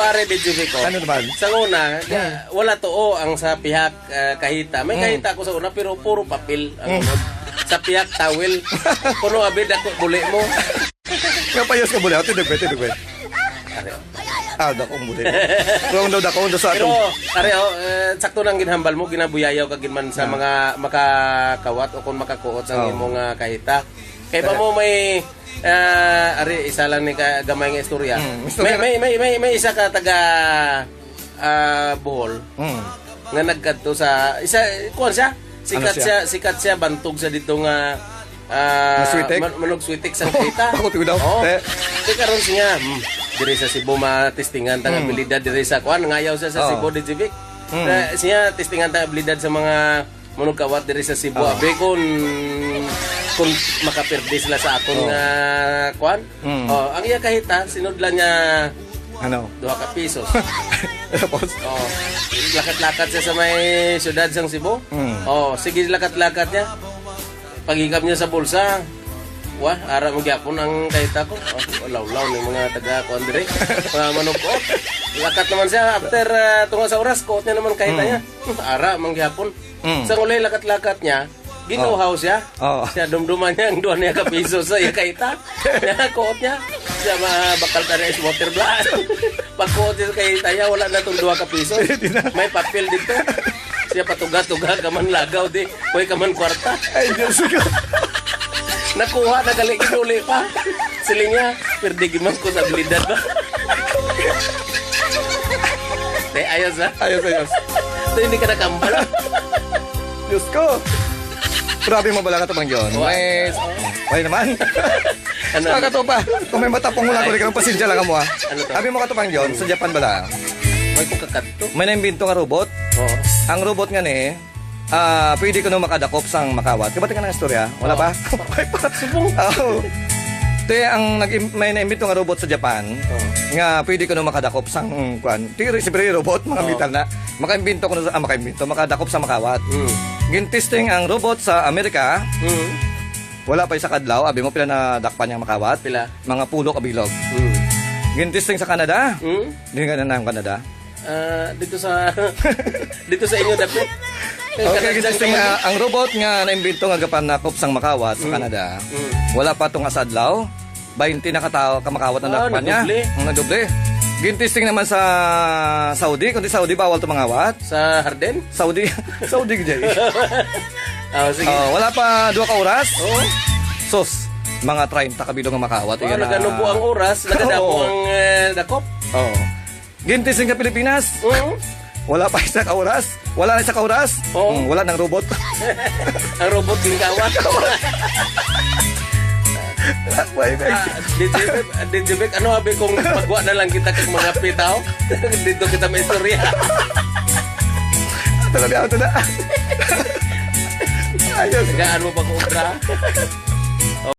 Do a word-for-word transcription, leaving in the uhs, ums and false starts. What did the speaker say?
Pare, D J Vico. Ano naman? Sa una, Hmm. wala tuo ang sa pihak, ah, kahita. May Hmm. kahita ko sa una, pero puro papel ang Hmm. unod. Sa pihak, towel. Puno abi, dako, buli mo. Nga payos ka, buli. Ate, dugay, ate, dugay. Pare. Ah, dakong buli. Kung daw dakong daw sa Pero, atong pare, oh, eh, sakto nang ginhambal mo, ginabuyayaw ka gid man sa Ah. mga makakawat o kung makakuot sa Oh. imong, ah, kahita. Kay ba Kaya mo may, ah, ari, isa lang ni ka, gamay nga istorya. Mm, istorya May, na may, may, may, may isa ka taga, ah, Bohol Mm. nga nagkadto sa, isa, kuwan siya? Sikat Ano siya? siya, sikat siya, bantog sa dito nga, ah, Maswitik? man-, manugsuitik sa kita. Ako, tiyo daw. Oo. Eh. Di karon siya, hmm, diri sa Cebu, matistingan ta nga Mm. abilidad diri sa, kuwan, ngayaw siya sa Oo. Cebu, D J Vic. Mm. Eh, siya, tistingan ta abilidad sa mga manugkawat diri sa Cebu, Oh. abi, kung, kung makapirdi sila sa akon Oh. nga, kwan. Mm. Oh, ang iya kahita, sinudlan niya Ano? duha ka pisos. Tapos? Oh, lakat-lakat siya sa may siyudad sang Cebu. Mm. Oh, sige, lakat-lakat niya. Paghikap niya sa bulsa, wah, ara man gyapon ang kahita ko. Oh, lawlaw ni mga taga, kuwan diri. Mga manugkot. Lakat naman siya, after, ah, tunga sa oras, kuot niya naman kahita Mm. niya. Hmm, ara man gyapon. Mm. Sa ulay lakat-lakat niya, ginuhaw Oh. siya. Oh. Siya, dumduman niya ang duha niya ka piso sa iya kahita. Niya, kuot niya. Siya, ma-, bakal ka na is water bla. Pagkuot niya sa kahita niya, wala na tong duha ka piso. Di na. May papel dito. Siya, patuga-tuga ka man lagaw, di. Kuhay ka man kwarta. Ay, Diyos ko. Nakuha na gali, ginuli pa. Siling niya, "Pirdi gid man ko sa abilidad ba?" Eh, ayos, ah. Ayos, ayos. Ito, hindi ka nakambal, ah. Diyos ko. Grabe mo bala, Katupang John. Wa- May, may naman. Ano? Mga Katupang, kung may matapong mo lang, Ay. kundi ka ng pasensya lang mo, ah. Ano to? Sabi mo, Katupang John, sa Japan bala, May ko kakadto. may naimbento nga robot. Oo. Ang robot nga ni, ah, pwede kuno makadakop sang makawat. Kabati ka ng istorya? Wala Oo. pa? Subong. Oo. Te, ang nag-im-, may naimbento nga robot sa Japan Oo. nga pwede kuno makadakop sang, mm, kwan. Ti, siyempre, robot, mga Oo. metal na. Makaimbento kuno sa, ah, makaimbento, makadakop sa makawat. Mm. Gintesting ang robot sa Amerika. Mm. Wala pa isa kadlaw, abi mo pila na dakpan niyang makawat? Pila? Mga pulo ka bilog. Mm. Gintesting sa Canada. Mm. Di nga na ang Canada. Ah, dito sa, dito sa inyo, dapit. Okay, Kanang gusto dyan nga, naman. Ang robot nga naimbento nga gapanakop sang makawat sa Mm. Canada, Mm. wala pa to nga sa adlaw, baynte na ka tawo, ka makawat ang Ah, dakpan niya. Nagdoble. Ang nagdoble. Gintesting naman sa Saudi, kundi Saudi, bawal to mangawat. Sa Harden? Saudi, Saudi, gid. Ah, sige. Ah, wala pa duha ka oras. Oo. Sus, mga treinta ka bilog nga makawat. Ah, Iya na. Nagano po ang oras, nagadapo Oo. ang, eh, dakop. Oo. Gintesting sa Pilipinas. Oo. Wala pa isa ka oras. Wala na isa ka oras. Oo. Hmm, wala nang robot. Ang robot, ginkawan. Why, why? Ah, D J Vic, D J Vic, ano abi kung pagwa na lang kita kag mga pitaw? Dito kita may istorya. Talaga, ito na. Ayos. Tagaan mo pa ko obra.